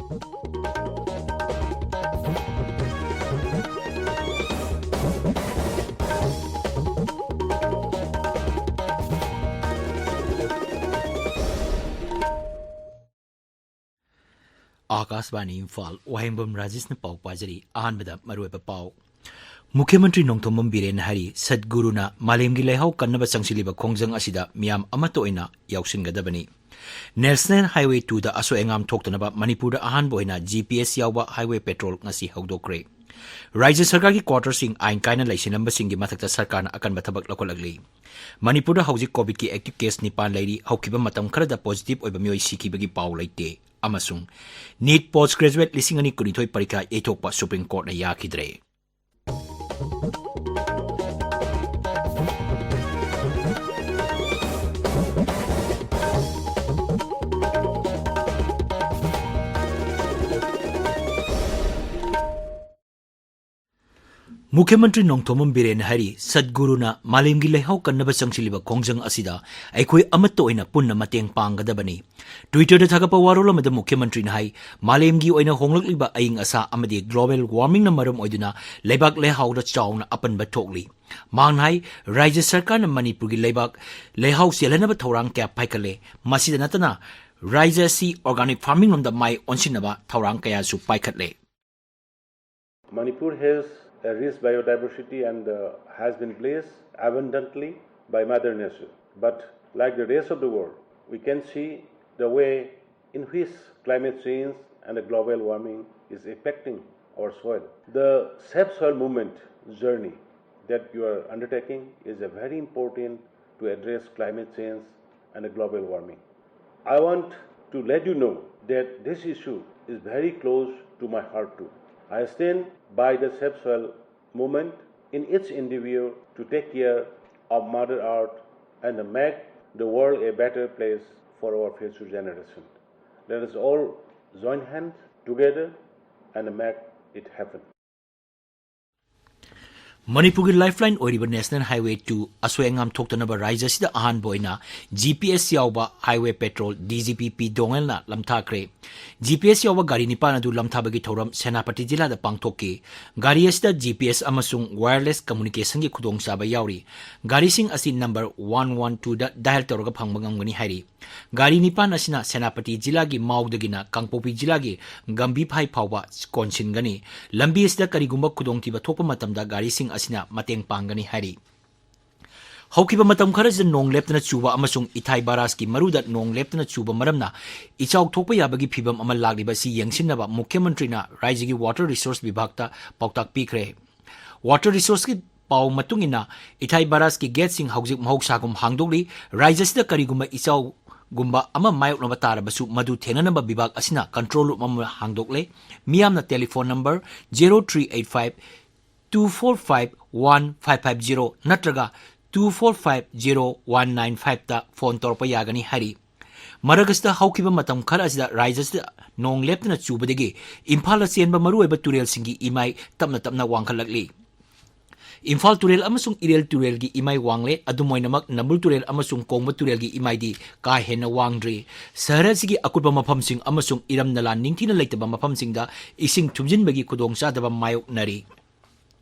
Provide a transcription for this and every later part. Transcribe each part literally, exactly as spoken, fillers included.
ꯑꯥꯀꯥꯁꯕꯥꯅꯤ ꯏꯝꯐꯥꯜ, ꯋꯥꯍꯦꯡꯕꯝ ꯔꯥꯖꯦꯁꯅ ꯄꯥꯎ ꯄꯥꯖꯔꯤ꯫ ꯑꯍꯥꯟꯕꯗ ꯃꯔꯨꯑꯣꯏꯕ ꯄꯥꯎ꯫ ꯃꯨꯈ꯭ꯌ ꯃꯟꯇ꯭ꯔꯤ ꯅꯣꯡꯊꯣꯝꯕꯝ ꯕꯤꯔꯦꯟꯅ ꯍꯥꯏꯔꯤ, ꯁꯠꯒꯨꯔꯨꯅ ꯃꯥꯂꯦꯝꯒꯤ ꯂꯩꯍꯥꯎ ꯀꯟꯅꯕ ꯆꯪꯁꯤꯜꯂꯤꯕ ꯈꯣꯡꯖꯪ ꯑꯁꯤꯗ ꯃꯤꯌꯥꯝ ꯑꯃꯠꯇ ꯑꯣꯏꯅ ꯌꯥꯎꯁꯤꯟꯒꯗꯕꯅꯤ꯫ ꯅꯦꯁꯅꯦꯜ ꯍꯥꯏꯋꯦ ꯇꯨꯗ ꯑꯁꯣꯏ ꯑꯉꯥꯝ ꯊꯣꯛꯇꯅꯕ ꯃꯅꯤꯄꯨꯔꯗ ꯑꯍꯥꯟꯕ ꯑꯣꯏꯅ ꯖꯤ ꯄꯤ ꯑꯦꯁ ꯌꯥꯎꯕ ꯍꯥꯏꯋꯦ ꯄꯦꯇ꯭ꯔꯣꯜ ꯉꯁꯤ ꯍꯧꯗꯣꯛꯈ꯭ꯔꯦ꯫ ꯔꯥꯖ꯭ꯌ ꯁꯔꯀꯥꯔꯒꯤ ꯀ꯭ꯋꯥꯇꯔꯁꯤꯡ ꯑꯥꯏꯟ ꯀꯥꯏꯅ ꯂꯩꯁꯤꯜꯂꯝꯕꯁꯤꯡꯒꯤ ꯃꯊꯛꯇ ꯁꯔꯀꯥꯔꯅ ꯑꯀꯟꯕ ꯊꯕꯛ ꯂꯧꯈꯠꯂꯛꯂꯤ꯫ ꯃꯅꯤꯄꯨꯔꯗ ꯍꯧꯖꯤꯛ ꯀꯣꯚꯤꯗꯀꯤ ꯑꯦꯛꯇꯤꯚ ꯀꯦꯁ ꯅꯤꯄꯥꯟ ꯂꯩꯔꯤ꯫ ꯍꯧꯈꯤꯕ ꯃꯇꯝ ꯈꯔꯗ ꯄꯣꯖꯤꯇꯤꯚ ꯑꯣꯏꯕ ꯃꯤꯑꯣꯏ ꯁꯤꯈꯤꯕꯒꯤ ꯄꯥꯎ ꯂꯩꯇꯦ꯫ ꯑꯃꯁꯨꯡ ꯅꯤꯠ ꯄꯣꯁꯠ ꯒ꯭ꯔꯦꯖꯨꯑꯦꯠ ꯂꯤꯁꯤꯡ ꯑꯅꯤ ꯀꯨꯟꯅꯤꯊꯣꯏ ꯄꯔꯤꯈꯥ ꯌꯩꯊꯣꯛꯄ ꯁꯨꯄ꯭ꯔꯤꯝ ꯀꯣꯔꯠꯅ ꯌꯥꯈꯤꯗ꯭ꯔꯦ꯫ ꯃꯨꯈ꯭ꯌ ꯃꯟꯇ꯭ꯔꯤ ꯅꯣꯡꯊꯣꯝꯕꯝ ꯕꯤꯔꯦꯟꯅ ꯍꯥꯏꯔꯤ, ꯁꯠꯒꯨꯔꯨꯅ ꯃꯥꯂꯦꯝꯒꯤ ꯂꯩꯍꯥꯎ ꯀꯟꯅꯕ ꯆꯪꯁꯤꯜꯂꯤꯕ ꯈꯣꯡꯖꯪ ꯑꯁꯤꯗ ꯑꯩꯈꯣꯏ ꯑꯃꯠꯇ ꯑꯣꯏꯅ ꯄꯨꯟꯅ ꯃꯇꯦꯡ ꯄꯥꯡꯒꯗꯕꯅꯤ꯫ ꯇ꯭ꯋꯤꯇꯔꯗ ꯊꯥꯒꯠꯄ ꯋꯥꯔꯣꯜ ꯑꯃꯗ ꯃꯨꯈ꯭ꯌ ꯃꯟꯇ꯭ꯔꯤꯅ ꯍꯥꯏ, ꯃꯥꯂꯦꯝꯒꯤ ꯑꯣꯏꯅ ꯍꯣꯡꯂꯛꯂꯤꯕ ꯑꯏꯪ ꯑꯁꯥ ꯑꯃꯗꯤ ꯒ꯭ꯂꯣꯕꯦꯜ ꯋꯥꯔꯃꯤꯡꯅ ꯃꯔꯝ ꯑꯣꯏꯗꯨꯅ ꯂꯩꯕꯥꯛ ꯂꯩꯍꯥꯎꯗ ꯆꯥꯎꯅ ꯑꯄꯟꯕ ꯊꯣꯛꯂꯤ꯫ ꯃꯍꯥꯛꯅ ꯍꯥꯏ, ꯔꯥꯖ꯭ꯌ ꯁꯔꯀꯥꯔꯅ ꯃꯅꯤꯄꯨꯔꯒꯤ ꯂꯩꯕꯥꯛ ꯂꯩꯍꯥꯎ ꯆꯦꯜꯍꯟꯅꯕ ꯊꯧꯔꯥꯡ ꯀꯌꯥ ꯄꯥꯏꯈꯠꯂꯦ꯫ ꯃꯁꯤꯗ ꯅꯠꯇꯅ ꯔꯥꯖ꯭ꯌ ꯑꯁꯤ ꯑꯣꯔꯒꯥꯅꯤꯛ ꯐꯥꯔꯃꯤꯡ ꯂꯣꯝꯗ ꯃꯥꯏ ꯑꯣꯟꯁꯤꯟꯅꯕ ꯊꯧꯔꯥꯡ ꯀꯌꯥꯁꯨ ꯄꯥꯏꯈꯠꯂꯦ꯫ Manipur has a rich biodiversity and uh, has been blessed abundantly by Mother Nature. But like the rest of the world, we can see the way in which climate change and the global warming is affecting our soil. The Save Soil Movement journey that you are undertaking is a very important to address climate change and the global warming. I want to let you know that this issue is very close to my heart too. I stand by the Save Soil Movement in its endeavor to take care of Mother Earth and make the world a better place for our future generation. Let us all join hands together and make it happen. ꯃꯅꯤꯄꯨꯔꯒꯤ ꯂꯥꯏꯐꯂꯥꯏꯟ ꯑꯣꯏꯔꯤꯕ national highway two ꯑꯁꯣꯏ ꯑꯉꯥꯝ ꯊꯣꯛꯇꯅꯕ ꯔꯥꯖ꯭ꯌ ꯑꯁꯤꯗ ꯑꯍꯥꯟꯕ ꯑꯣꯏꯅ G P S ꯌꯥꯎꯕ highway petrol D G P ꯄꯤ ꯗꯣꯉꯦꯜꯅ ꯂꯝꯊꯥꯈ꯭ꯔꯦ꯫ G P S ꯌꯥꯎꯕ ꯒꯥꯔꯤ ꯅꯤꯄꯥꯟ ꯑꯗꯨ ꯂꯝꯊꯥꯕꯒꯤ ꯊꯧꯔꯝ ꯁꯦꯅꯥꯄꯇꯤ ꯖꯤꯂꯥꯗ ꯄꯥꯡꯊꯣꯛꯈꯤ꯫ ꯒꯥꯔꯤ ꯑꯁꯤꯗ ꯖꯤ ꯄꯤ ꯑꯦꯁ ꯑꯃꯁꯨꯡ wireless communicationꯒꯤ ꯈꯨꯗꯣꯡꯆꯥꯕ ꯌꯥꯎꯔꯤ꯫ ꯒꯥꯔꯤꯁꯤꯡ ꯑꯁꯤ number one one twoꯗ dial ꯇꯧꯔꯒ ꯐꯪꯕ ꯉꯝꯒꯅꯤ ꯍꯥꯏꯔꯤ꯫ ꯒꯥꯔꯤ ꯅꯤꯄꯥꯟ ꯑꯁꯤꯅ ꯁꯦꯅꯥꯄꯇꯤ ꯖꯤꯂꯥꯒꯤ ꯃꯥꯎꯗꯒꯤꯅ ꯀꯥꯡꯄꯣꯛꯄꯤ ꯖꯤꯂꯥꯒꯤ ꯒꯝꯚꯤꯐꯥꯏ ꯐꯥꯎꯕ ꯀꯣꯟꯁꯤꯟꯒꯅꯤ꯫ ꯂꯝꯕꯤ ꯑꯁꯤꯗ ꯀꯔꯤꯒꯨꯝꯕ ꯈꯨꯗꯣꯡꯊꯤꯕ ꯊꯣꯛꯄ ꯃꯇꯝꯗ ꯒꯥꯔꯤꯁꯤꯡ ꯑꯁꯤꯅ ꯃꯇꯦꯡ ꯄꯥꯡꯒꯅꯤ ꯍꯥꯏꯔꯤ꯫ ꯍꯧꯈꯤꯕ ꯃꯇꯝ ꯈꯔꯁꯤꯗ ꯅꯣꯡ ꯂꯦꯞꯇꯅ ꯆꯨꯕ ꯑꯃꯁꯨꯡ ꯏꯊꯥꯏ ꯕꯥꯔꯥꯖꯀꯤ ꯃꯔꯨꯗ ꯅꯣꯡ ꯂꯦꯞꯇꯅ ꯆꯨꯕ ꯃꯔꯝꯅ ꯏꯆꯥꯎ ꯊꯣꯛꯄ ꯌꯥꯕꯒꯤ ꯐꯤꯚꯝ ꯑꯃ ꯂꯥꯛꯂꯤꯕ ꯑꯁꯤ ꯌꯦꯡꯁꯤꯟꯅꯕ ꯃꯨꯈ꯭ꯌ ꯃꯟꯇ꯭ꯔꯤꯅ ꯔꯥꯖ꯭ꯌꯒꯤ water resource ꯕꯤꯚꯥꯒꯇ ꯄꯥꯎꯇꯥꯛ ꯄꯤꯈ꯭ꯔꯦ꯫ Water resourceꯀꯤ ꯄꯥꯎ ꯃꯇꯨꯡ ꯏꯟꯅ, ꯏꯊꯥꯏ ꯕꯥꯔꯥꯖꯀꯤ ꯒꯦꯠꯁꯤꯡ ꯍꯧꯖꯤꯛ ꯃꯍꯧꯁꯥꯒꯨꯝ ꯍꯥꯡꯗꯣꯛꯂꯤ꯫ ꯔꯥꯖ꯭ꯌ ꯑꯁꯤꯗ ꯀꯔꯤꯒꯨꯝꯕ ꯏꯆꯥꯎꯒꯨꯝꯕ ꯑꯃ ꯃꯥꯌꯣꯛꯅꯕ ꯇꯥꯔꯕꯁꯨ, ꯃꯗꯨ ꯊꯦꯡꯅꯅꯕ ꯕꯤꯚꯥꯒ ꯑꯁꯤꯅ control room ꯑꯃ ꯍꯥꯡꯗꯣꯛꯂꯦ꯫ ꯃꯤꯌꯥꯝꯅ telephone number zero three eight five two four five one five five zero ꯅꯠꯇ꯭ꯔꯒ two four five zero one nine fiveꯇ phone ꯇꯧꯔꯛꯄ ꯌꯥꯒꯅꯤ ꯍꯥꯏꯔꯤ꯫ ꯃꯔꯛ ꯑꯁꯤꯗ ꯍꯧꯈꯤꯕ ꯃꯇꯝ ꯈꯔ ꯑꯁꯤꯗ ꯔꯥꯖ꯭ꯌ ꯑꯁꯤꯗ ꯅꯣꯡ ꯂꯦꯞꯇꯅ ꯆꯨꯕꯗꯒꯤ ꯏꯝꯐꯥꯜꯗ ꯆꯦꯟꯕ ꯃꯔꯨꯑꯣꯏꯕ ꯇꯨꯔꯦꯜꯁꯤꯡꯒꯤ ꯏꯃꯥꯏ ꯇꯞꯅ ꯇꯞꯅ ꯋꯥꯡꯈꯠꯂꯛꯂꯤ꯫ ꯏꯝꯐꯥꯜ ꯇꯨꯔꯦꯜ ꯑꯃꯁꯨꯡ ꯏꯔꯤꯜ ꯇꯨꯔꯦꯜꯒꯤ ꯏꯃꯥꯏ ꯋꯥꯡꯂꯦ꯫ ꯑꯗꯨꯝ ꯑꯣꯏꯅꯃꯛ, ꯅꯝꯕꯨꯜ ꯇꯨꯔꯦꯜ ꯑꯃꯁꯨꯡ ꯀꯣꯡꯕ ꯇꯨꯔꯦꯜꯒꯤ ꯏꯃꯥꯏꯗꯤ ꯀꯥ ꯍꯦꯟꯅ ꯋꯥꯡꯗ꯭ꯔꯤ꯫ ꯁꯍꯔ ꯑꯁꯤꯒꯤ ꯑꯀꯨꯠꯄ ꯃꯐꯝꯁꯤꯡ ꯑꯃꯁꯨꯡ ꯏꯔꯝ ꯅꯂꯥ ꯅꯤꯡꯊꯤꯅ ꯂꯩꯇꯕ ꯃꯐꯝꯁꯤꯡꯗ ꯏꯁꯤꯡ ꯊꯨꯝꯖꯤꯟꯕꯒꯤ ꯈꯨꯗꯣꯡꯆꯥꯗꯕ ꯃꯥꯌꯣꯛꯅꯔꯤ꯫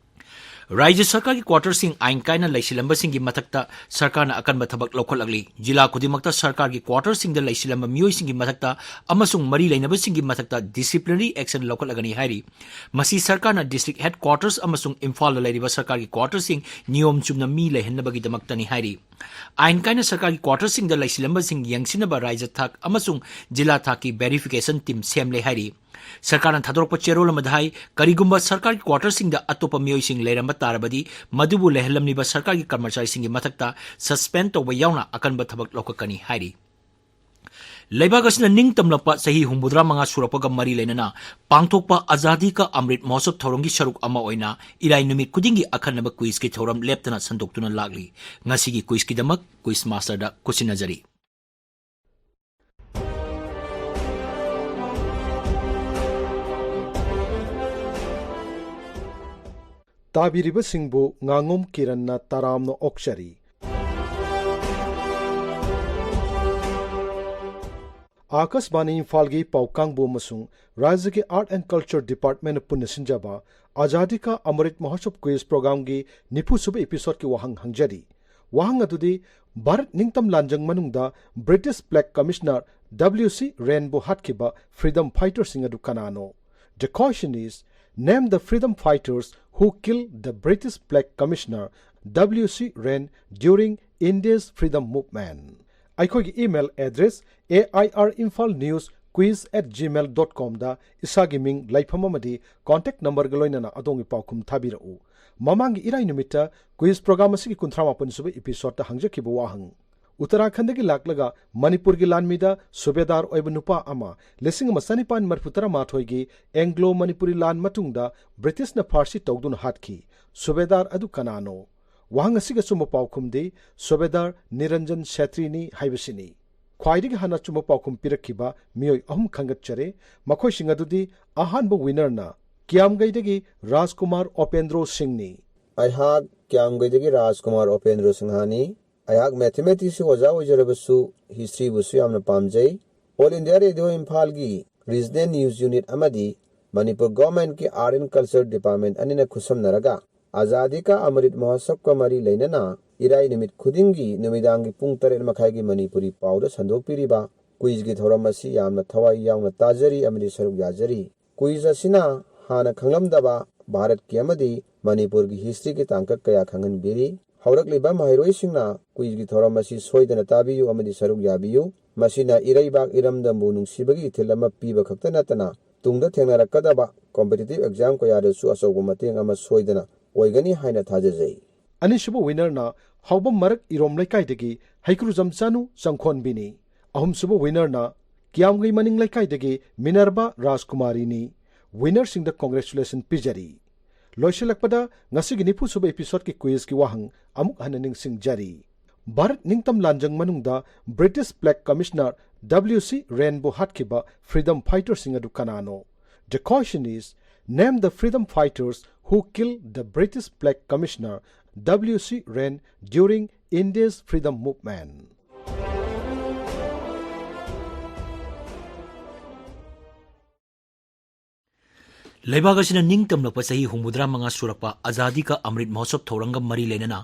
ꯔꯥꯖ꯭ꯌ ꯁꯔꯀꯥꯔꯒꯤ quarterꯁꯤꯡ ꯑꯥꯏꯟ ꯀꯥꯏꯅ ꯂꯩꯁꯤꯜꯂꯝꯕꯁꯤꯡꯒꯤ ꯃꯊꯛꯇ ꯁꯔꯀꯥꯔꯅ ꯑꯀꯟꯕ ꯊꯕꯛ ꯂꯧꯈꯠꯂꯛꯂꯤ꯫ ꯖꯤꯂꯥ ꯈꯨꯗꯤꯡꯃꯛꯇ ꯁꯔꯀꯥꯔꯒꯤ quarterꯁꯤꯡꯗ ꯂꯩꯁꯤꯜꯂꯝꯕ ꯃꯤꯑꯣꯏꯁꯤꯡꯒꯤ ꯃꯊꯛꯇ ꯑꯃꯁꯨꯡ ꯃꯔꯤ ꯂꯩꯅꯕꯁꯤꯡꯒꯤ ꯃꯊꯛꯇ disciplinary action ꯂꯧꯈꯠꯂꯒꯅꯤ ꯍꯥꯏꯔꯤ꯫ ꯃꯁꯤ ꯁꯔꯀꯥꯔꯅ district headquarters ꯑꯃꯁꯨꯡ ꯏꯝꯐꯥꯜꯗ ꯂꯩꯔꯤꯕ ꯁꯔꯀꯥꯔꯒꯤ quarterꯁꯤꯡ ꯅꯤꯌꯣꯝ ꯆꯨꯝꯅ ꯃꯤ ꯂꯩꯍꯟꯅꯕꯒꯤꯗꯃꯛꯇꯅꯤ ꯍꯥꯏꯔꯤ꯫ ꯑꯥꯏꯟ ꯀꯥꯏꯅ ꯁꯔꯀꯥꯔꯒꯤ quarterꯁꯤꯡꯗ ꯂꯩꯁꯤꯜꯂꯝꯕꯁꯤꯡ ꯌꯦꯡꯁꯤꯟꯅꯕ ꯔꯥꯖ꯭ꯌ ꯊꯥꯛ ꯑꯃꯁꯨꯡ ꯖꯤꯂꯥ ꯊꯥꯛꯀꯤ verification team ꯁꯦꯝꯂꯦ ꯍꯥꯏꯔꯤ꯫ ꯁꯔꯀꯥꯔꯅ ꯊꯥꯗꯣꯔꯛꯄ ꯆꯦꯔꯣꯜ ꯑꯃꯗ ꯍꯥꯏ, ꯀꯔꯤꯒꯨꯝꯕ ꯁꯔꯀꯥꯔꯒꯤ quarterꯁꯤꯡꯗ ꯑꯇꯣꯞꯄ ꯃꯤꯑꯣꯏꯁꯤꯡ ꯂꯩꯔꯝꯕ ꯇꯥꯔꯕꯗꯤ, ꯃꯗꯨꯕꯨ ꯂꯩꯍꯜꯂꯝꯂꯤꯕ ꯁꯔꯀꯥꯔꯒꯤ ꯀꯔꯃꯆꯥꯔꯤꯁꯤꯡꯒꯤ ꯃꯊꯛꯇ suspend ꯇꯧꯕ ꯌꯥꯎꯅ ꯑꯀꯟꯕ ꯊꯕꯛ ꯂꯧꯈꯠꯀꯅꯤ ꯍꯥꯏꯔꯤ꯫ ꯂꯩꯕꯥꯛ ꯑꯁꯤꯅ ꯅꯤꯡꯇꯝꯂꯛꯄ ꯆꯍꯤ ꯍꯨꯝꯐꯨꯇꯔꯥ ꯃꯉꯥ ꯁꯨꯔꯛꯄꯒ ꯃꯔꯤ ꯂꯩꯅꯅ ꯄꯥꯡꯊꯣꯛꯄ ꯑꯖꯥꯗꯤ ꯀꯥ ꯑꯃ꯭ꯔꯤꯠ ꯃꯍꯣꯠꯁꯕ ꯊꯧꯔꯝꯒꯤ ꯁꯔꯨꯛ ꯑꯃ ꯑꯣꯏꯅ ꯏꯔꯥꯏ ꯅꯨꯃꯤꯠ ꯈꯨꯗꯤꯡꯒꯤ ꯑꯈꯟꯅꯕ quizꯀꯤ ꯊꯧꯔꯝ ꯂꯦꯞꯇꯅ ꯁꯟꯗꯣꯛꯇꯨꯅ ꯂꯥꯛꯂꯤ꯫ ꯉꯁꯤꯒꯤ quizꯀꯤꯗꯃꯛ quiz masterꯗ ꯈꯨꯠꯁꯤꯟꯅꯖꯔꯤ꯫ ꯇꯥꯕꯤꯔꯤꯕꯁꯤꯡꯕꯨ ꯉꯥꯉꯣꯝ ꯀꯤꯔꯟꯅ ꯇꯔꯥꯝꯅ ꯑꯣꯛꯆꯔꯤ꯫ ꯑꯥꯀꯥꯁꯕꯥꯅꯤ ꯏꯝꯐꯥꯜꯒꯤ ꯄꯥꯎ ꯀꯥꯡꯕꯨ ꯑꯃꯁꯨꯡ ꯔꯥꯖ꯭ꯌꯒꯤ Art and Culture Department ꯄꯨꯟꯅ ꯁꯤꯟꯖꯕ ꯑꯖꯥꯗꯤ ꯀꯥ ꯑꯃꯔꯤꯠ ꯃꯍꯣꯠꯁꯕ quiz programꯒꯤ ꯅꯤꯐꯨ ꯁꯨꯕ episodeꯀꯤ ꯋꯥꯍꯪ ꯍꯪꯖꯔꯤ꯫ ꯋꯥꯍꯪ ꯑꯗꯨꯗꯤ, ꯚꯥꯔꯠ ꯅꯤꯡꯇꯝ ꯂꯥꯟꯖꯪ ꯃꯅꯨꯡꯗ British Flag Commissioner W C Rainꯕꯨ ꯍꯥꯠꯈꯤꯕ freedom fighterꯁꯤꯡ ꯑꯗꯨ ꯀꯅꯥꯅꯣ? The question is, name the freedom fighters who killed the British Flag Commissioner W C Rain during India's freedom movement. ꯑꯩꯈꯣꯏꯒꯤ email address A I R Imphal News Quiz at gmail dot comꯗ ꯏꯁꯥꯒꯤ ꯃꯤꯡ, ꯂꯩꯐꯝ ꯑꯃꯗꯤ contact numberꯒ ꯂꯣꯏꯅꯅ ꯑꯗꯣꯝꯒꯤ ꯄꯥꯎꯈꯨꯝ ꯊꯥꯕꯤꯔꯛꯎ꯫ ꯃꯃꯥꯡꯒꯤ ꯏꯔꯥꯏ ꯅꯨꯃꯤꯠꯇ quiz program ꯑꯁꯤꯒꯤ ꯀꯨꯟꯊ꯭ꯔꯥ ꯃꯥꯄꯟ ꯁꯨꯕ episodeꯇ ꯍꯪꯖꯈꯤꯕ ꯋꯥꯍꯪ꯫ ꯎꯠꯇꯔꯥꯈꯟꯗꯒꯤ ꯂꯥꯛꯂꯒ ꯃꯅꯤꯄꯨꯔꯒꯤ ꯂꯥꯟꯃꯤꯗ ꯁꯨꯕꯦꯗꯥꯔ ꯑꯣꯏꯕ ꯅꯨꯄꯥ ꯑꯃ ꯂꯤꯁꯤꯡ ꯑꯃ ꯆꯅꯤꯄꯥꯟ ꯃꯔꯤꯐꯨ ꯇꯔꯥꯃꯥꯊꯣꯏꯒꯤ Anglo Manipuri ꯂꯥꯟ ꯃꯇꯨꯡꯗ Britishꯅ ꯐꯥꯔꯁꯤ ꯇꯧꯗꯨꯅ ꯍꯥꯠꯈꯤ꯫ ꯁꯨꯕꯦꯗꯥꯔ ꯑꯗꯨ ꯀꯅꯥꯅꯣ? ꯋꯥꯍꯪ ꯑꯁꯤꯒꯤ ꯑꯆꯨꯝꯕ ꯄꯥꯎꯈꯨꯝꯗꯤ ꯁꯨꯕꯦꯗꯥꯔ ꯅꯤꯔꯟꯖꯟ ꯁꯦꯇ꯭ꯔꯤꯅꯤ ꯍꯥꯏꯕꯁꯤꯅꯤ꯫ ꯈ꯭ꯋꯥꯏꯗꯒꯤ ꯍꯥꯟꯅ ꯑꯆꯨꯝꯕ ꯄꯥꯎꯈꯨꯝ ꯄꯤꯔꯛꯈꯤꯕ ꯃꯤꯑꯣꯏ ꯑꯍꯨꯝ ꯈꯟꯒꯠꯆꯔꯦ꯫ ꯃꯈꯣꯏꯁꯤꯡ ꯑꯗꯨꯗꯤ, ꯑꯍꯥꯟꯕ winnerꯅ ꯀꯤꯌꯥꯝꯒꯩꯗꯒꯤ ꯔꯥꯖꯀꯨꯃꯥꯔ ꯑꯣꯄꯦꯟꯗ꯭ꯔꯣ ꯁꯤꯡꯅꯤ꯫ ꯑꯩꯍꯥꯛ ꯀꯤꯌꯥꯝꯒꯩꯗꯒꯤ ꯔꯥꯖꯀꯨꯃꯥꯔ ꯑꯣꯄꯦꯟꯗ꯭ꯔꯣ ꯁꯤꯡꯍꯥꯅꯤ꯫ ꯑꯩꯍꯥꯛ mathematicsꯀꯤ ꯑꯣꯖꯥ ꯑꯣꯏꯖꯔꯕꯁꯨ historyꯕꯨꯁꯨ ꯌꯥꯝꯅ ꯄꯥꯝꯖꯩ꯫ All India Radio ꯏꯝꯐꯥꯜꯒꯤ regional news unit ꯑꯃꯗꯤ Manipur governmentꯀꯤ Art and Culture Department ꯑꯅꯤꯅ ꯈꯨꯠꯁꯝꯅꯔꯒ ꯑꯖꯥꯗꯤ ꯀꯥ ꯑꯃꯔꯤꯠ ꯃꯍꯣꯠꯁꯕꯀ ꯃꯔꯤ ꯂꯩꯅꯅ ꯏꯔꯥꯏ ꯅꯨꯃꯤꯠ ꯈꯨꯗꯤꯡꯒꯤ ꯅꯨꯃꯤꯗꯥꯡꯒꯤ ꯄꯨꯡ ꯇꯔꯦꯠ ꯃꯈꯥꯏꯒꯤ ꯃꯅꯤꯄꯨꯔꯤ ꯄꯥꯎꯗ ꯁꯟꯗꯣꯛꯄꯤꯔꯤꯕ quizꯀꯤ ꯊꯧꯔꯝ ꯑꯁꯤ ꯌꯥꯝꯅ ꯊꯋꯥꯏ ꯌꯥꯎꯅ ꯇꯥꯖꯔꯤ ꯑꯃꯗꯤ ꯁꯔꯨꯛ ꯌꯥꯖꯔꯤ꯫ Quiz ꯑꯁꯤꯅ ꯍꯥꯟꯅ ꯈꯪꯂꯝꯗꯕ ꯚꯥꯔꯠꯀꯤ ꯑꯃꯗꯤ ꯃꯅꯤꯄꯨꯔꯒꯤ historyꯒꯤ ꯇꯥꯡꯀꯛ ꯀꯌꯥ ꯈꯪꯍꯟꯕꯤꯔꯤ꯫ ꯍꯧꯔꯛꯂꯤꯕ ꯃꯍꯩꯔꯣꯏꯁꯤꯡꯅ quizꯀꯤ ꯊꯧꯔꯝ ꯑꯁꯤ ꯁꯣꯏꯗꯅ ꯇꯥꯕꯤꯌꯨ ꯑꯃꯗꯤ ꯁꯔꯨꯛ ꯌꯥꯕꯤꯌꯨ꯫ ꯃꯁꯤꯅ ꯏꯔꯩꯕꯥꯛ ꯏꯔꯝꯗꯝꯕꯨ ꯅꯨꯡꯁꯤꯕꯒꯤ ꯏꯊꯤꯜ ꯑꯃ ꯄꯤꯕ ꯈꯛꯇ ꯅꯠꯇꯅ, ꯇꯨꯡꯗ ꯊꯦꯡꯅꯔꯛꯀꯗꯕ competitive exam ꯀꯌꯥꯗꯁꯨ ꯑꯆꯧꯕ ꯃꯇꯦꯡ ꯑꯃ ꯁꯣꯏꯗꯅ ꯑꯣꯏꯒꯅꯤ ꯍꯥꯏꯅ ꯊꯥꯖꯖꯩ꯫ ꯑꯅꯤꯁꯨꯕ winnerꯅ ꯍꯥꯎꯕꯝ ꯃꯔꯛ ꯏꯔꯣꯝ ꯂꯩꯀꯥꯏꯗꯒꯤ ꯍꯩꯀ꯭ꯔꯨꯖꯝ ꯆꯅꯨ ꯆꯪꯈꯣꯟꯕꯤꯅꯤ꯫ ꯑꯍꯨꯝꯁꯨꯕ winnerꯅ ꯀꯤꯌꯥꯝꯒꯩ ꯃꯅꯤꯡ ꯂꯩꯀꯥꯏꯗꯒꯤ ꯃꯤꯅꯔꯕꯥ ꯔꯥꯖꯀꯨꯃꯥꯔꯤꯅꯤ꯫ Winnerꯁꯤꯡꯗ congratulation ꯄꯤꯖꯔꯤ꯫ ꯂꯣꯏꯁꯤꯜꯂꯛꯄꯗ ꯉꯁꯤꯒꯤ ꯅꯤꯐꯨ ꯁꯨꯕ episodeꯀꯤ quizꯀꯤ ꯋꯥꯍꯪ ꯑꯃꯨꯛ ꯍꯟꯅ ꯅꯤꯡꯁꯤꯡꯖꯔꯤ꯫ ꯚꯥꯔꯠ ꯅꯤꯡꯇꯝ ꯂꯥꯟꯖꯪ ꯃꯅꯨꯡꯗ British Flag Commissioner W C Rainꯕꯨ ꯍꯥꯠꯈꯤꯕ freedom fighterꯁꯤꯡ ꯑꯗꯨ ꯀꯅꯥꯅꯣ? The question is, Name the freedom fighters who killed the British Flag Commissioner W C Raine during India's freedom movement. ꯂꯩꯕꯥꯛ ꯑꯁꯤꯅ ꯅꯤꯡꯇꯝꯂꯛꯄ ꯆꯍꯤ ꯍꯨꯝꯐꯨꯇꯔꯥ ꯃꯉꯥ ꯁꯨꯔꯛꯄ ꯑꯖꯥꯗꯤ ꯀꯥ ꯑꯃ꯭ꯔꯤꯠ ꯃꯍꯣꯠꯁꯕ ꯊꯧꯔꯝꯒ ꯃꯔꯤ ꯂꯩꯅꯅ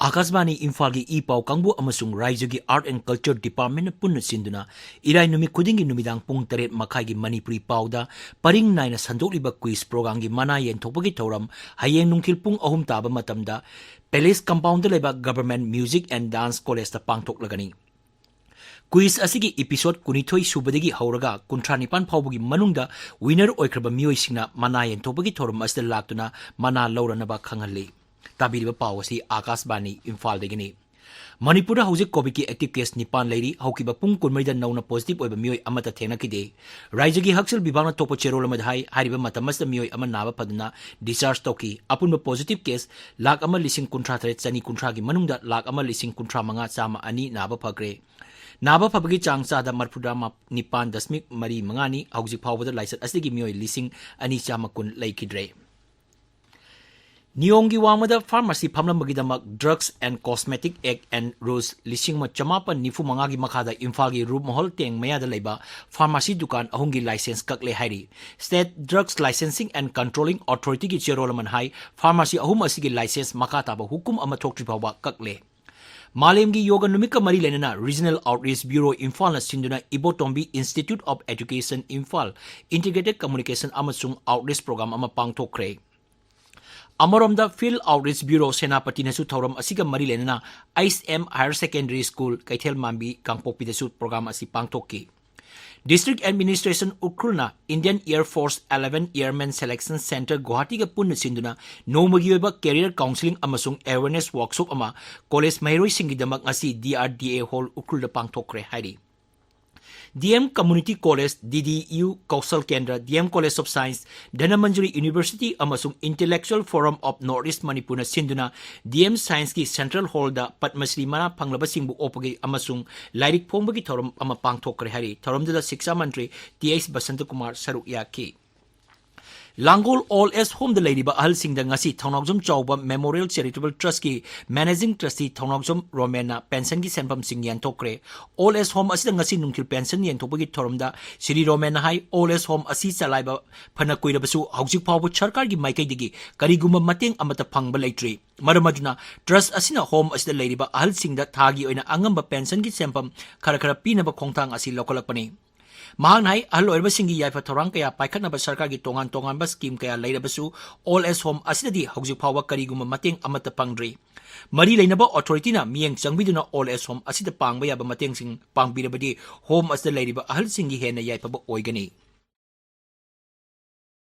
ꯑꯥꯀꯥꯁꯕꯥꯅꯤ ꯏꯝꯐꯥꯜꯒꯤ ꯏ ꯄꯥꯎ ꯀꯥꯡꯕꯨ ꯑꯃꯁꯨꯡ ꯔꯥꯏꯖ꯭ꯌꯒꯤ Art and Culture Department ꯄꯨꯟꯅ ꯁꯤꯟꯗꯨꯅ ꯏꯔꯥꯏ ꯅꯨꯃꯤꯠ ꯈꯨꯗꯤꯡꯒꯤ ꯅꯨꯃꯤꯗꯥꯡ ꯄꯨꯡ ꯇꯔꯦꯠ ꯃꯈꯥꯏꯒꯤ ꯃꯅꯤꯄꯨꯔꯤ ꯄꯥꯎꯗ ꯄꯔꯤꯡ ꯅꯥꯏꯅ ꯁꯟꯗꯣꯛꯂꯤꯕ quiz programꯒꯤ ꯃꯅꯥ ꯌꯦꯟꯊꯣꯛꯄꯒꯤ ꯊꯧꯔꯝ ꯍꯌꯦꯡ ꯅꯨꯡꯊꯤꯜ ꯄꯨꯡ ꯑꯍꯨꯝ ꯇꯥꯕ ꯃꯇꯝꯗ Palace compoundꯗ ꯂꯩꯕ Government Music and Dance Collegeꯇ ꯄꯥꯡꯊꯣꯛꯂꯒꯅꯤ꯫ Quiz ꯑꯁꯤꯒꯤ episode ꯀꯨꯟꯅꯤꯊꯣꯏ ꯁꯨꯕꯗꯒꯤ ꯍꯧꯔꯒ ꯀꯨꯟꯊ꯭ꯔꯥ ꯅꯤꯄꯥꯟ ꯐꯥꯎꯕꯒꯤ ꯃꯅꯨꯡꯗ winner ꯑꯣꯏꯈ꯭ꯔꯕ ꯃꯤꯑꯣꯏꯁꯤꯡꯅ ꯃꯅꯥ ꯌꯦꯟꯊꯣꯛꯄꯒꯤ ꯊꯧꯔꯝ ꯑꯁꯤꯗ ꯂꯥꯛꯇꯨꯅ ꯃꯅꯥ ꯂꯧꯔꯅꯕ ꯈꯪꯍꯜꯂꯤ꯫ ꯇꯥꯕꯤꯔꯤꯕ ꯄꯥꯎ ꯑꯁꯤ ꯑꯥꯀꯥꯁꯕꯥꯅꯤ ꯏꯝꯐꯥꯜꯗꯒꯤꯅꯤ꯫ ꯃꯅꯤꯄꯨꯔꯗ ꯍꯧꯖꯤꯛ COVIDꯀꯤ active case ꯅꯤꯄꯥꯟ ꯂꯩꯔꯤ꯫ ꯍꯧꯈꯤꯕ ꯄꯨꯡ ꯀꯨꯟꯃꯔꯤꯗ ꯅꯧꯅ positive ꯑꯣꯏꯕ ꯃꯤꯑꯣꯏ ꯑꯃꯠꯇ ꯊꯦꯡꯅꯈꯤꯗꯦ꯫ ꯔꯥꯏꯖ꯭ꯌꯒꯤ ꯍꯛꯁꯦꯜ ꯕꯤꯚꯥꯒꯅ ꯊꯣꯛꯄ ꯆꯦꯔꯣꯜ ꯑꯃꯗ ꯍꯥꯏ, ꯍꯥꯏꯔꯤꯕ ꯃꯇꯝ ꯑꯁꯤꯗ ꯃꯤꯑꯣꯏ ꯑꯃ ꯅꯥꯕ ꯐꯗꯨꯅ discharge ꯇꯧꯈꯤ꯫ ꯑꯄꯨꯟꯕ positive case ꯂꯥꯈ ꯑꯃ ꯂꯤꯁꯤꯡ ꯀꯨꯟꯊ꯭ꯔꯥ ꯇꯔꯦꯠ ꯆꯅꯤ ꯀꯨꯟꯊ꯭ꯔꯥꯒꯤ ꯃꯅꯨꯡꯗ ꯂꯥꯈ ꯑꯃ ꯂꯤꯁꯤꯡ ꯀꯨꯟꯊ꯭ꯔꯥ ꯃꯉꯥ ꯆꯥꯝꯃ ꯑꯅꯤ ꯅꯥꯕ ꯐꯈ꯭ꯔꯦ꯫ ꯅꯥꯕ ꯐꯕꯒꯤ ꯆꯥꯡ ꯆꯥꯗ ꯃꯔꯤꯐꯨꯇꯔꯥ ꯅꯤꯄꯥꯟ ꯗꯁꯃꯤꯛ ꯃꯔꯤ ꯃꯉꯥꯅꯤ꯫ ꯍꯧꯖꯤꯛ ꯐꯥꯎꯕꯗ ꯂꯥꯏꯆꯠ ꯑꯁꯤꯗꯒꯤ ꯃꯤꯑꯣꯏ ꯂꯤꯁꯤꯡ ꯑꯅꯤ ꯆꯥꯝꯃ ꯀꯨꯟ ꯂꯩꯈꯤꯗ꯭ꯔꯦ꯫ ꯅꯤꯌꯣꯝꯒꯤ ꯋꯥꯡꯃꯗ pharmacy ꯐꯝꯂꯝꯕꯒꯤꯗꯃꯛ Drugs and Cosmetic Act and Rules ꯂꯤꯁꯤꯡ ꯑꯃ ꯆꯃꯥꯄꯟ ꯅꯤꯐꯨ ꯃꯉꯥꯒꯤ ꯃꯈꯥꯗ ꯏꯝꯐꯥꯜꯒꯤ ꯔꯨꯞꯃꯍꯜ ꯇꯦꯡ ꯃꯌꯥꯗ ꯂꯩꯕ pharmacy ꯗꯨꯀꯥꯟ ꯑꯍꯨꯝꯒꯤ license ꯀꯛꯂꯦ ꯍꯥꯏꯔꯤ꯫ State Drugs Licensing and Controlling Authorityꯒꯤ ꯆꯦꯔꯣꯜ ꯑꯃꯅ ꯍꯥꯏ, pharmacy ꯑꯍꯨꯝ ꯑꯁꯤꯒꯤ license ꯃꯈꯥ ꯇꯥꯕ ꯍꯨꯀꯨꯝ ꯑꯃ ꯊꯣꯛꯇ꯭ꯔꯤ ꯐꯥꯎꯕ ꯀꯛꯂꯦ꯫ ꯃꯥꯂꯦꯝꯒꯤ ꯌꯣꯒ ꯅꯨꯃꯤꯠꯀ ꯃꯔꯤ ꯂꯩꯅꯅ Regional Outreach Bureau ꯏꯝꯐꯥꯜꯅ ꯁꯤꯟꯗꯨꯅ ꯏꯕꯣꯇꯣꯝꯕꯤ Institute of Education Imphal Integrated Communication ꯑꯃꯁꯨꯡ Outreach Program ꯑꯃ ꯄꯥꯡꯊꯣꯛꯈ꯭ꯔꯦ꯫ ꯑꯃꯔꯣꯝꯗ Field Outreach Bureau ꯁꯦꯅꯥꯄꯇꯤꯅꯁꯨ ꯊꯧꯔꯝ ꯑꯁꯤꯒ ꯃꯔꯤ ꯂꯩꯅꯅ H M Higher Secondary School ꯀꯩꯊꯦꯜ ꯃꯥꯟꯕꯤ ꯀꯥꯡꯄꯣꯛꯄꯤꯗꯁꯨ program ꯑꯁꯤ ꯄꯥꯡꯊꯣꯛꯈꯤ꯫ District Administration ꯎꯈ꯭ꯔꯨꯜꯅ Indian Air Force eleven Airman Selection Centre ꯒꯨꯋꯥꯍꯥꯇꯤꯒ ꯄꯨꯟꯅ ꯁꯤꯟꯗꯨꯅ ꯅꯣꯡꯃꯒꯤ ꯑꯣꯏꯕ career counselling ꯑꯃꯁꯨꯡ awareness workshop ꯑꯃ college ꯃꯍꯩꯔꯣꯏꯁꯤꯡꯒꯤꯗꯃꯛ ꯉꯁꯤ D R D A Hall ꯎꯈ꯭ꯔꯨꯜꯗ ꯄꯥꯡꯊꯣꯛꯈ꯭ꯔꯦ ꯍꯥꯏꯔꯤ꯫ D M Community College, D D U Kaushal Kendra, D M College of Science, Dhanamanjuri University ꯑꯃꯁꯨꯡ Intellectual Forum of North East ꯃꯅꯤꯄꯨꯔꯅ ꯁꯤꯟꯗꯨꯅ D M Scienceꯀꯤ Central Hallꯗ Padma Shri ꯃꯅꯥ ꯐꯪꯂꯕꯁꯤꯡꯕꯨ ꯑꯣꯛꯄꯒꯤ ꯑꯃꯁꯨꯡ ꯂꯥꯏꯔꯤꯛ ꯐꯣꯡꯕꯒꯤ ꯊꯧꯔꯝ ꯑꯃ ꯄꯥꯡꯊꯣꯛꯈ꯭ꯔꯦ ꯍꯥꯏꯔꯤ꯫ ꯊꯧꯔꯝꯗꯨꯗ ꯁꯤꯛꯁꯥ ꯃꯟꯇ꯭ꯔꯤ ꯇꯤ ꯑꯩꯆ ꯕꯁꯟꯇꯀꯨꯃꯥꯔ ꯁꯔꯨꯛ ꯌꯥꯈꯤ꯫ ꯂꯥꯡꯒꯣꯜ ꯑꯣꯜ ꯑꯦꯖ ꯍꯣꯝꯗ ꯂꯩꯔꯤꯕ ꯑꯍꯜꯁꯤꯡꯗ ꯉꯁꯤ ꯊꯧꯅꯥꯎꯖꯝ ꯆꯥꯎꯕ ꯃꯦꯃꯣꯔꯤꯌꯦꯜ ꯆꯦꯔꯤꯇꯦꯕꯜ ꯇ꯭ꯔꯁꯀꯤ ꯃꯦꯅꯦꯖꯤꯡ ꯇ꯭ꯔꯁꯇꯤ ꯊꯧꯅꯥꯎꯖꯝ ꯔꯣꯃꯦꯟꯅ ꯄꯦꯟꯁꯟꯒꯤ ꯁꯦꯟꯐꯝꯁꯤꯡ ꯌꯦꯟꯊꯣꯛꯈ꯭ꯔꯦ꯫ ꯑꯣꯜ ꯑꯦꯖ ꯍꯣꯝ ꯑꯁꯤꯗ ꯉꯁꯤ ꯅꯨꯡꯊꯤꯜ ꯄꯦꯟꯁꯟ ꯌꯦꯟꯊꯣꯛꯄꯒꯤ ꯊꯧꯔꯝꯗ ꯁ꯭ꯔꯤ ꯔꯣꯃꯦꯟꯅ ꯍꯥꯏ, ꯑꯣꯜ ꯑꯦꯖ ꯍꯣꯝ ꯑꯁꯤ ꯆꯂꯥꯏꯕ ꯐꯅ ꯀꯨꯏꯔꯕꯁꯨ ꯍꯧꯖꯤꯛ ꯐꯥꯎꯕ ꯁꯔꯀꯥꯔꯒꯤ ꯃꯥꯏꯀꯩꯗꯒꯤ ꯀꯔꯤꯒꯨꯝꯕ ꯃꯇꯦꯡ ꯑꯃꯠꯇ ꯐꯪꯕ ꯂꯩꯇ꯭ꯔꯤ꯫ ꯃꯔꯝ ꯑꯗꯨꯅ ꯇ꯭ꯔꯁ ꯑꯁꯤꯅ ꯍꯣꯝ ꯑꯁꯤꯗ ꯂꯩꯔꯤꯕ ꯑꯍꯜꯁꯤꯡꯗ ꯊꯥꯒꯤ ꯑꯣꯏꯅ ꯑꯉꯝꯕ ꯄꯦꯟꯁꯟꯒꯤ ꯁꯦꯟꯐꯝ ꯈꯔ ꯈꯔ ꯄꯤꯅꯕ ꯈꯣꯡꯊꯥꯡ ꯑꯁꯤ ꯂꯧꯈꯠꯂꯛꯄꯅꯤ꯫ ꯃꯍꯥꯛꯅ ꯍꯥꯏ, ꯑꯍꯜ ꯑꯣꯏꯔꯕꯁꯤꯡꯒꯤ ꯌꯥꯏꯐ ꯊꯧꯔꯥꯡ ꯀꯌꯥ ꯄꯥꯏꯈꯠꯅꯕ ꯁꯔꯀꯥꯔꯒꯤ ꯇꯣꯉꯥꯟ ꯇꯣꯉꯥꯟꯕ ꯁ꯭ꯀꯤꯝ ꯀꯌꯥ ꯂꯩꯔꯕꯁꯨ, ꯑꯣꯜ ꯑꯦꯖ ꯍꯣꯝ ꯑꯁꯤꯗꯗꯤ ꯍꯧꯖꯤꯛ ꯐꯥꯎꯕ ꯀꯔꯤꯒꯨꯝꯕ ꯃꯇꯦꯡ ꯑꯃꯠꯇ ꯐꯪꯗ꯭ꯔꯤ꯫ ꯃꯔꯤ ꯂꯩꯅꯕ ꯑꯣꯊꯣꯔꯤꯇꯤꯅ ꯃꯤꯠꯌꯦꯡ ꯆꯪꯕꯤꯗꯨꯅ ꯑꯣꯜ ꯑꯦꯖ ꯍꯣꯝ ꯑꯁꯤꯗ ꯄꯥꯡꯕ ꯌꯥꯕ ꯃꯇꯦꯡꯁꯤꯡ ꯄꯥꯡꯕꯤꯔꯕꯗꯤ ꯍꯣꯝ ꯑꯁꯤꯗ ꯂꯩꯔꯤꯕ ꯑꯍꯜꯁꯤꯡꯒꯤ ꯍꯦꯟꯅ ꯌꯥꯏꯐꯕ ꯑꯣꯏꯒꯅꯤ꯫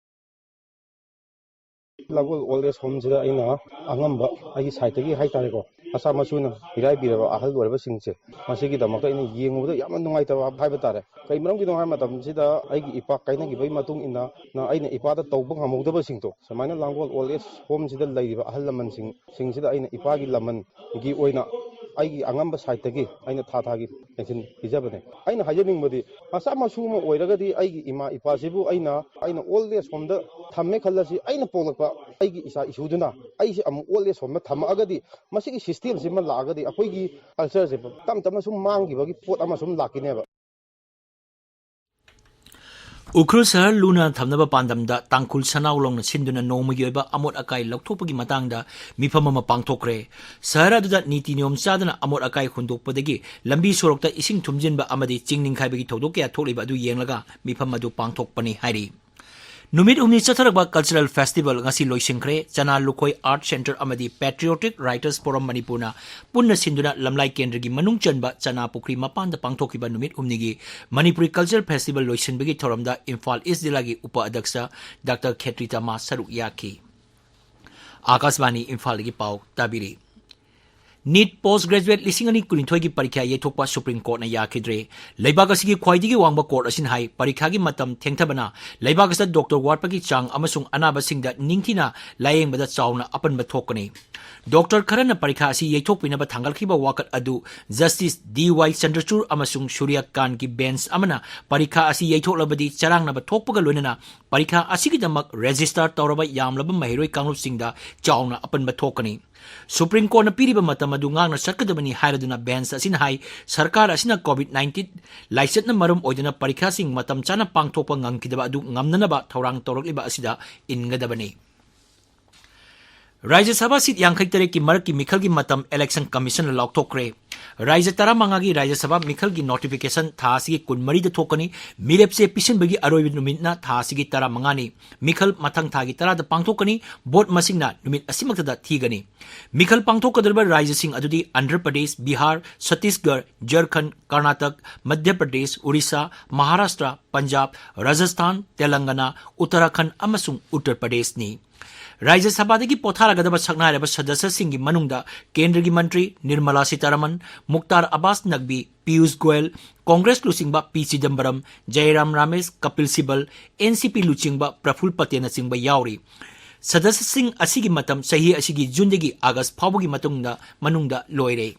ꯂꯥꯡꯒꯣꯜ ꯑꯣꯜ ꯑꯦꯖ ꯍꯣꯝꯁꯤꯗ ꯑꯩꯅ ꯑꯉꯝꯕ ꯑꯩꯒꯤ ꯁꯥꯏꯠꯇꯒꯤ ꯍꯥꯏꯇꯥꯔꯦꯀꯣ, ꯃꯆꯥ ꯃꯁꯨꯅ ꯃꯤꯔꯥꯏꯕꯤꯔꯕ ꯑꯍꯜ ꯑꯣꯏꯔꯕꯁꯤꯡꯁꯦ, ꯃꯁꯤꯒꯤꯗꯃꯛꯇ ꯑꯩꯅ ꯌꯦꯡꯉꯨꯕꯗ ꯌꯥꯝꯅ ꯅꯨꯡꯉꯥꯏꯇꯕ ꯍꯥꯏꯕ ꯇꯥꯔꯦ꯫ ꯀꯩ ꯃꯔꯝꯒꯤꯅꯣ ꯍꯥꯏꯕ ꯃꯇꯝꯁꯤꯗ, ꯑꯩꯒꯤ ꯏꯄꯥ ꯀꯥꯏꯅꯈꯤꯕꯒꯤ ꯃꯇꯨꯡ ꯏꯟꯅ, ꯅ ꯑꯩꯅ ꯏꯄꯥꯗ ꯇꯧꯕ ꯉꯝꯍꯧꯗꯕꯁꯤꯡꯗꯣ, ꯁꯨꯃꯥꯏꯅ ꯂꯥꯡꯒꯣꯜ ꯑꯣꯜ ꯑꯦꯖ ꯍꯣꯝꯁꯤꯗ ꯂꯩꯔꯤꯕ ꯑꯍꯜ ꯂꯃꯟꯁꯤꯡ, ꯁꯤꯡꯁꯤꯗ ꯑꯩꯅ ꯏꯄꯥꯒꯤ ꯂꯃꯟꯒꯤ ꯑꯣꯏꯅ ꯑꯩꯒꯤ ꯑꯉꯝꯕ ꯁꯥꯏꯠꯇꯒꯤ ꯑꯩꯅ ꯊꯥ ꯊꯥꯒꯤ ꯄꯦꯟꯁꯤꯟ ꯄꯤꯖꯕꯅꯦ꯫ ꯑꯩꯅ ꯍꯥꯏꯖꯅꯤꯡꯕꯗꯤ, ꯃꯆꯥ ꯃꯁꯨ ꯑꯃ ꯑꯣꯏꯔꯒꯗꯤ ꯑꯩꯒꯤ ꯏꯃꯥ ꯏꯄꯥꯁꯤꯕꯨ ꯑꯩꯅ, ꯑꯩꯅ ꯑꯣꯜ ꯑꯦꯖ ꯍꯣꯝꯗ ꯊꯝꯃꯦ ꯈꯜꯂꯁꯤ, ꯑꯩꯅ ꯄꯣꯛꯂꯛꯄ ꯑꯩꯒꯤ ꯏꯆꯥ ꯏꯁꯨꯗꯨꯅ ꯑꯩꯁꯦ ꯑꯃꯨꯛ ꯑꯣꯜ ꯑꯦꯖ ꯍꯣꯝꯗ ꯊꯝꯃꯛꯑꯒꯗꯤ, ꯃꯁꯤꯒꯤ ꯁꯤꯁꯇꯦꯝꯁꯤꯃ ꯂꯥꯛꯑꯒꯗꯤ ꯑꯩꯈꯣꯏꯒꯤ ꯀꯜꯆꯔꯁꯦ ꯇꯞ ꯇꯞꯅ ꯁꯨꯝ ꯃꯥꯡꯈꯤꯕꯒꯤ ꯄꯣꯠ ꯑꯃ ꯁꯨꯝ ꯂꯥꯛꯈꯤꯅꯦꯕ꯫ ꯎꯈ꯭ꯔꯨꯜ ꯁꯍꯔ ꯂꯨꯅ ꯊꯝꯅꯕ ꯄꯥꯟꯗꯝꯗ ꯇꯥꯡꯈꯨꯜ ꯁꯅꯥꯎ ꯂꯣꯡꯅ ꯁꯤꯟꯗꯨꯅ ꯅꯣꯡꯃꯒꯤ ꯑꯣꯏꯕ ꯑꯃꯣꯠ ꯑꯀꯥꯏ ꯂꯧꯊꯣꯛꯄꯒꯤ ꯃꯇꯥꯡꯗ ꯃꯤꯐꯝ ꯑꯃ ꯄꯥꯡꯊꯣꯛꯈ꯭ꯔꯦ꯫ ꯁꯍꯔ ꯑꯗꯨꯗ ꯅꯤꯇꯤ ꯅꯤꯌꯣꯝ ꯆꯥꯗꯅ ꯑꯃꯣꯠ ꯑꯀꯥꯏ ꯍꯨꯟꯗꯣꯛꯄꯗꯒꯤ ꯂꯝꯕꯤ ꯁꯣꯔꯣꯛꯇ ꯏꯁꯤꯡ ꯊꯨꯝꯖꯤꯟꯕ ꯑꯃꯗꯤ ꯆꯤꯡ ꯅꯤꯡꯈꯥꯏꯕꯒꯤ ꯊꯧꯗꯣꯛ ꯀꯌꯥ ꯊꯣꯛꯂꯤꯕ ꯑꯗꯨ ꯌꯦꯡꯂꯒ ꯃꯤꯐꯝ ꯑꯗꯨ ꯄꯥꯡꯊꯣꯛꯄꯅꯤ ꯍꯥꯏꯔꯤ꯫ ꯅꯨꯃꯤꯠ ꯍꯨꯝꯅꯤ ꯆꯠꯊꯔꯛꯄ ꯀꯜꯆꯔꯦꯜ ꯐꯦꯁꯇꯤꯚꯦꯜ ꯉꯁꯤ ꯂꯣꯏꯁꯤꯟꯈ꯭ꯔꯦ꯫ ꯆꯅꯥ ꯂꯨꯈꯣꯏ ꯑꯥꯔꯠ ꯁꯦꯟꯇꯔ ꯑꯃꯗꯤ ꯄꯦꯇ꯭ꯔꯤꯌꯣꯇꯤꯛ ꯔꯥꯏꯇꯔꯁ ꯐꯣꯔꯝ ꯃꯅꯤꯄꯨꯔꯅ ꯄꯨꯟꯅ ꯁꯤꯟꯗꯨꯅ ꯂꯝꯂꯥꯏ ꯀꯦꯟꯗ꯭ꯔꯒꯤ ꯃꯅꯨꯡ ꯆꯟꯕ ꯆꯅꯥ ꯄꯨꯈ꯭ꯔꯤ ꯃꯄꯥꯟꯗ ꯄꯥꯡꯊꯣꯛꯈꯤꯕ ꯅꯨꯃꯤꯠ ꯍꯨꯝꯅꯤꯒꯤ ꯃꯅꯤꯄꯨꯔꯤ ꯀꯜꯆꯔꯦꯜ ꯐꯦꯁꯇꯤꯚꯦꯜ ꯂꯣꯏꯁꯤꯟꯕꯒꯤ ꯊꯧꯔꯝꯗ ꯏꯝꯐꯥꯜ ꯏꯁ ꯖꯤꯂꯥꯒꯤ ꯎꯄ ꯑꯗ꯭ꯌꯛꯁ ꯗꯥꯛꯇꯔ ꯈꯦꯇ꯭ꯔꯤ ꯇꯃꯥ ꯁꯔꯨꯛ ꯌꯥꯈꯤ꯫ ꯑꯥꯀꯥꯁꯕꯥꯅꯤ ꯏꯝꯐꯥꯜꯗꯒꯤ ꯄꯥꯎ ꯇꯥꯕꯤꯔꯤ꯫ NEET Post Graduate ꯂꯤꯁꯤꯡ ꯑꯅꯤ ꯀꯨꯟꯅꯤꯊꯣꯏꯒꯤ ꯄꯔꯤꯈ꯭ꯌꯥ ꯌꯩꯊꯣꯛꯄ ꯁꯨꯄ꯭ꯔꯤꯝ ꯀꯣꯔꯠꯅ ꯌꯥꯈꯤꯗ꯭ꯔꯦ꯫ ꯂꯩꯕꯥꯛ ꯑꯁꯤꯒꯤ ꯈ꯭ꯋꯥꯏꯗꯒꯤ ꯋꯥꯡꯕ ꯀꯣꯔꯠ ꯑꯁꯤꯅ ꯍꯥꯏ, ꯄꯔꯤꯈ꯭ꯌꯥꯒꯤ ꯃꯇꯝ ꯊꯦꯡꯊꯕꯅ ꯂꯩꯕꯥꯛ ꯑꯁꯤꯗ ꯗꯣꯛꯇꯔ ꯋꯥꯠꯄꯒꯤ ꯆꯥꯡ ꯑꯃꯁꯨꯡ ꯑꯅꯥꯕꯁꯤꯡꯗ ꯅꯤꯡꯊꯤꯅ ꯂꯥꯌꯦꯡꯕꯗ ꯆꯥꯎꯅ ꯑꯄꯟꯕ ꯊꯣꯛꯀꯅꯤ꯫ ꯗꯣꯛꯇꯔ ꯈꯔꯅ ꯄꯔꯤꯈꯥ ꯑꯁꯤ ꯌꯩꯊꯣꯛꯄꯤꯅꯕ ꯊꯥꯡꯒꯠꯈꯤꯕ ꯋꯥꯀꯠ ꯑꯗꯨ ꯖꯁꯇꯤꯁ ꯗꯤ ꯋꯥꯏ ꯆꯟꯗ꯭ꯔꯆꯨꯔ ꯑꯃꯁꯨꯡ ꯁꯨꯔ꯭ꯌꯀꯥꯟꯠꯀꯤ ꯕꯦꯟꯆ ꯑꯃꯅ ꯄꯔꯤꯈꯥ ꯑꯁꯤ ꯌꯩꯊꯣꯛꯂꯕꯗꯤ ꯆꯔꯥꯡꯅꯕ ꯊꯣꯛꯄꯒ ꯂꯣꯏꯅꯅ ꯄꯔꯤꯈꯥ ꯑꯁꯤꯒꯤꯗꯃꯛ ꯔꯦꯖꯤꯁꯇꯥꯔ ꯇꯧꯔꯕ ꯌꯥꯝꯂꯕ ꯃꯍꯩꯔꯣꯏ ꯀꯥꯡꯂꯨꯞꯁꯤꯡꯗ ꯆꯥꯎꯅ ꯑꯄꯟꯕ ꯊꯣꯛꯀꯅꯤ꯫ ꯁꯨꯄ꯭ꯔꯤꯝ ꯀꯣꯔꯠꯅ ꯄꯤꯔꯤꯕ ꯃꯇꯝ ꯑꯗꯨ ꯉꯥꯛꯅ ꯆꯠꯀꯗꯕꯅꯤ ꯍꯥꯏꯔꯗꯨꯅ ꯕꯦꯟꯆ ꯑꯁꯤꯅ ꯍꯥꯏ, ꯁꯔꯀꯥꯔ ꯑꯁꯤꯅ ꯀꯣꯚꯤꯗ ꯅꯥꯏꯟꯇꯤꯟ ꯂꯥꯏꯆꯠꯅ ꯃꯔꯝ ꯑꯣꯏꯗꯨꯅ ꯄꯔꯤꯈꯥꯁꯤꯡ ꯃꯇꯝ ꯆꯥꯅ ꯄꯥꯡꯊꯣꯛꯄ ꯉꯝꯈꯤꯗꯕ ꯑꯗꯨ ꯉꯝꯅꯅꯕ ꯊꯧꯔꯥꯡ ꯇꯧꯔꯛꯂꯤꯕ ꯑꯁꯤꯗ ꯏꯟꯒꯗꯕꯅꯤ꯫ ꯔꯥꯖ꯭ꯌ ꯁꯚꯥ ꯁꯤꯠ ꯌꯥꯡꯈꯩ ꯇꯔꯦꯠꯀꯤ ꯃꯔꯛꯀꯤ ꯃꯤꯈꯜꯒꯤ ꯃꯇꯝ Election Commissionꯅ ꯂꯥꯎꯊꯣꯛꯈ꯭ꯔꯦ꯫ ꯔꯥꯖ꯭ꯌ ꯇꯔꯥꯃꯉꯥꯒꯤ ꯔꯥꯖ꯭ꯌ ꯁꯚꯥ ꯃꯤꯈꯜꯒꯤ notification ꯊꯥ ꯑꯁꯤꯒꯤ ꯀꯨꯟꯃꯔꯤꯗ ꯊꯣꯛꯀꯅꯤ꯫ ꯃꯤꯔꯦꯞꯆꯦ ꯄꯤꯁꯤꯟꯕꯒꯤ ꯑꯔꯣꯏꯕ ꯅꯨꯃꯤꯠꯅ ꯊꯥ ꯑꯁꯤꯒꯤ ꯇꯔꯥꯃꯉꯥꯅꯤ꯫ ꯃꯤꯈꯜ ꯃꯊꯪ ꯊꯥꯒꯤ ꯇꯔꯥꯗ ꯄꯥꯡꯊꯣꯛꯀꯅꯤ꯫ ꯚꯣꯠ ꯃꯁꯤꯡꯅ ꯅꯨꯃꯤꯠ ꯑꯁꯤꯃꯛꯇꯗ ꯊꯤꯒꯅꯤ꯫ ꯃꯤꯈꯜ ꯄꯥꯡꯊꯣꯛꯀꯗꯧꯔꯤꯕ ꯔꯥꯖ꯭ꯌꯁꯤꯡ ꯑꯗꯨꯗꯤ ꯑꯟꯙ꯭ꯔ ꯄ꯭ꯔꯗꯦꯁ, ꯕꯤꯍꯥꯔ, ꯆꯇꯤꯁꯒꯔ, ꯖꯔꯈꯟ, ꯀꯔꯅꯥꯇꯛ, ꯃꯙ꯭ꯌ ꯄ꯭ꯔꯗꯦꯁ, ꯎꯔꯤꯁꯥ, ꯃꯍꯥꯔꯥꯁꯇ꯭ꯔ, ꯄꯟꯖꯥꯕ, ꯔꯥꯖꯁꯊꯥꯟ, ꯇꯦꯂꯪꯒꯅꯥ, ꯎꯠꯇꯔꯥꯈꯟꯗ ꯑꯃꯁꯨꯡ ꯎꯠꯇꯔ ꯄ꯭ꯔꯗꯦꯁꯅꯤ꯫ ꯔꯥꯖ꯭ꯌ ꯁꯚꯥꯗꯒꯤ ꯄꯣꯊꯥꯔꯒꯗꯕ ꯁꯛꯅꯥꯏꯔꯕ ꯁꯗꯁ꯭ꯌꯁꯤꯡꯒꯤ ꯃꯅꯨꯡꯗ ꯀꯦꯟꯗ꯭ꯔꯒꯤ ꯃꯟꯇ꯭ꯔꯤ ꯅꯤꯔꯃꯂꯥ ꯁꯤꯇꯥꯔꯥꯃꯟ, ꯃꯨꯛꯇꯥꯔ ꯑꯕꯥꯁ ꯅꯛꯕꯤ, ꯄꯤꯌꯨꯁ ꯒꯣꯌꯜ, ꯀꯣꯡꯒ꯭ꯔꯦꯁ ꯂꯨꯆꯤꯡꯕ ꯄꯤ ꯆꯤꯗꯝꯕꯔꯝ, ꯖꯌꯔꯥꯝ ꯔꯥꯃꯦꯁ, ꯀꯄꯤꯜ ꯁꯤꯕꯜ, ꯑꯦꯟ ꯁꯤ ꯄꯤ ꯂꯨꯆꯤꯡꯕ ꯄ꯭ꯔꯐꯨꯜ ꯄꯇꯦꯜꯅꯆꯤꯡꯕ ꯌꯥꯎꯔꯤ꯫ ꯁꯗꯁ꯭ꯌꯁꯤꯡ ꯑꯁꯤꯒꯤ ꯃꯇꯝ ꯆꯍꯤ ꯑꯁꯤꯒꯤ ꯖꯨꯟꯗꯒꯤ ꯑꯥꯒꯁ ꯐꯥꯎꯕꯒꯤ ꯃꯇꯨꯡꯗ, ꯃꯅꯨꯡꯗ ꯂꯣꯏꯔꯦ꯫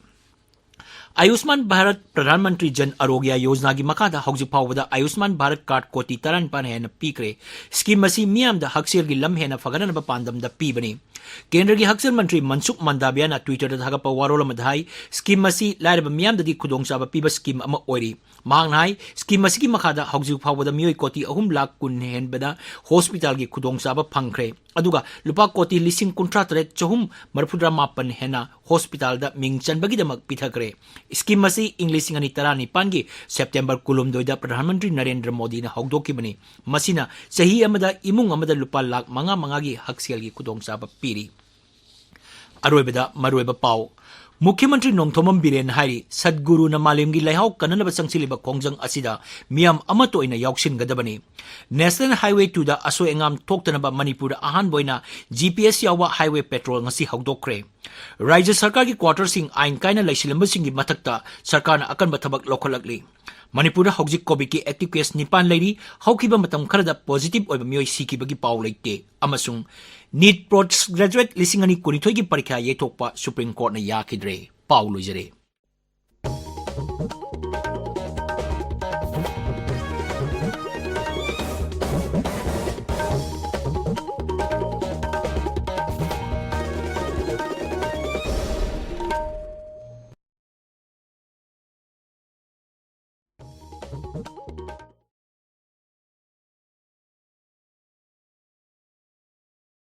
ꯑꯌꯨꯁꯃꯥꯟ ꯚꯥꯔꯠ ꯄ꯭ꯔꯙꯥꯟ ꯃꯟꯇ꯭ꯔꯤ ꯖꯟ ꯑꯔꯣꯒ꯭ꯌ ꯌꯣꯖꯅꯥꯒꯤ ꯃꯈꯥꯗ ꯍꯧꯖꯤꯛ ꯐꯥꯎꯕꯗ ꯑꯌꯨꯁꯃꯥꯟ ꯚꯥꯔꯠ ꯀꯥꯔꯗ ꯀꯣꯇꯤ ꯇꯔꯥꯅꯤꯄꯥꯟ ꯍꯦꯟꯅ ꯄꯤꯈ꯭ꯔꯦ꯫ ꯁ꯭ꯀꯤꯝ ꯑꯁꯤ ꯃꯤꯌꯥꯝꯗ ꯍꯛꯁꯦꯜꯒꯤ ꯂꯝ ꯍꯦꯟꯅ ꯐꯒꯠꯅꯅꯕ ꯄꯥꯟꯗꯝꯗ ꯄꯤꯕꯅꯤ꯫ ꯀꯦꯟꯗ꯭ꯔꯒꯤ ꯍꯛꯁꯦꯜ ꯃꯟꯇ꯭ꯔꯤ ꯃꯟꯁꯨꯈ ꯃꯟꯗꯥꯚꯤꯌꯥꯅ Twitterꯗ ꯊꯥꯒꯠꯄ ꯋꯥꯔꯣꯜ ꯑꯃꯗ ꯍꯥꯏ, ꯁ꯭ꯀꯤꯝ ꯑꯁꯤ ꯂꯥꯏꯔꯕ ꯃꯤꯌꯥꯝꯗꯗꯤ ꯈꯨꯗꯣꯡꯆꯥꯕ ꯄꯤꯕ ꯁ꯭ꯀꯤꯝ ꯑꯃ ꯑꯣꯏꯔꯤ꯫ ꯃꯍꯥꯛꯅ ꯍꯥꯏ, ꯁ꯭ꯀꯤꯝ ꯑꯁꯤꯒꯤ ꯃꯈꯥꯗ ꯍꯧꯖꯤꯛ ꯐꯥꯎꯕꯗ ꯃꯤꯑꯣꯏ ꯀꯣꯇꯤ ꯑꯍꯨꯝ ꯂꯥꯈ ꯀꯨꯟ ꯍꯦꯟꯕꯗ ꯍꯣꯁꯄꯤꯇꯥꯜꯒꯤ ꯈꯨꯗꯣꯡꯆꯥꯕ ꯐꯪꯈ꯭ꯔꯦ꯫ ꯑꯗꯨꯒ ꯂꯨꯄꯥ ꯀꯣꯇꯤ ꯂꯤꯁꯤꯡ ꯀꯨꯟꯊ꯭ꯔꯥ ꯇꯔꯦꯠ ꯆꯍꯨꯝ ꯃꯔꯤꯐꯨꯇꯔꯥ ꯃꯥꯄꯟ ꯍꯦꯟꯅ ꯍꯣꯁꯄꯤꯇꯥꯜꯗ ꯃꯤꯡ ꯆꯟꯕꯒꯤꯗꯃꯛ ꯄꯤꯊꯈ꯭ꯔꯦ꯫ ꯁ꯭ꯀꯤꯝ ꯑꯁꯤ ꯏꯪ ꯂꯤꯁꯤꯡ ꯑꯅꯤ ꯇꯔꯥꯅꯤꯄꯥꯟꯒꯤ ꯁꯦꯞꯇꯦꯝꯕꯔ ꯀꯨꯟꯍꯨꯝꯗꯣꯏꯗ ꯄ꯭ꯔꯙꯥꯟ ꯃꯟꯇ꯭ꯔꯤ ꯅꯔꯦꯟꯗ꯭ꯔ ꯃꯣꯗꯤꯅ ꯍꯧꯗꯣꯛꯈꯤꯕꯅꯤ꯫ ꯃꯁꯤꯅ ꯆꯍꯤ ꯑꯃꯗ ꯏꯃꯨꯡ ꯑꯃꯗ ꯂꯨꯄꯥ ꯂꯥꯈ ꯃꯉꯥ ꯃꯉꯥꯒꯤ ꯍꯛꯁꯦꯜꯒꯤ ꯈꯨꯗꯣꯡꯆꯥꯕ ꯄꯤꯔꯤ꯫ ꯑꯔꯣꯏꯕꯗ ꯃꯔꯨꯑꯣꯏꯕ ꯄꯥꯎ꯫ ꯃꯨꯈ꯭ꯌ ꯃꯟꯇ꯭ꯔꯤ ꯅꯣꯡꯊꯣꯝꯕꯝ ꯕꯤꯔꯦꯟ ꯍꯥꯏꯔꯤ, ꯁꯗꯒꯨꯔꯨꯅ ꯃꯥꯂꯦꯝꯒꯤ ꯂꯩꯍꯥꯎ ꯀꯟꯅꯅꯕ ꯆꯪꯁꯤꯜꯂꯤꯕ ꯈꯣꯡꯖꯪ ꯑꯁꯤꯗ ꯃꯤꯌꯥꯝ ꯑꯃꯠꯇ ꯑꯣꯏꯅ ꯌꯥꯎꯁꯤꯟꯒꯗꯕꯅꯤ꯫ National Highway two ꯗ ꯑꯁꯣꯏ ꯑꯉꯥꯝ ꯊꯣꯛꯇꯅꯕ ꯃꯅꯤꯄꯨꯔꯗ ꯑꯍꯥꯟꯕ ꯑꯣꯏꯅ G P S ꯌꯥꯎꯕ highway patrol ꯉꯁꯤ ꯍꯧꯗꯣꯛꯈ꯭ꯔꯦ꯫ ꯔꯥꯖ꯭ꯌ ꯁꯔꯀꯥꯔꯒꯤ quarter ꯁꯤꯡ ꯑꯥꯏꯟ ꯀꯥꯏꯅ ꯂꯩꯁꯤꯜꯂꯝꯕꯁꯤꯡꯒꯤ ꯃꯊꯛꯇ ꯁꯔꯀꯥꯔꯅ ꯑꯀꯟꯕ ꯊꯕꯛ ꯂꯧꯈꯠꯂꯛꯂꯤ꯫ ꯃꯅꯤꯄꯨꯔꯗ ꯍꯧꯖꯤꯛ COVID ꯀꯤ active case ꯅꯤꯄꯥꯟ ꯂꯩꯔꯤ꯫ ꯍꯧꯈꯤꯕ ꯃꯇꯝ ꯈꯔꯗ positive ꯑꯣꯏꯕ ꯃꯤꯑꯣꯏ ꯁꯤꯈꯤꯕꯒꯤ ꯄꯥꯎ ꯂꯩꯇꯦ꯫ ꯑꯃꯁꯨꯡ NEET post graduate ꯂꯤꯁꯤꯡ ꯑꯅꯤ ꯀꯨꯟꯅꯤꯊꯣꯏꯒꯤ ꯄꯔꯤꯈ꯭ꯌꯥ ꯌꯩꯊꯣꯛꯄ Supreme Court ꯅ ꯌꯥꯈꯤꯗ꯭ꯔꯦ꯫ ꯄꯥꯎ ꯂꯣꯏꯖꯔꯦ꯫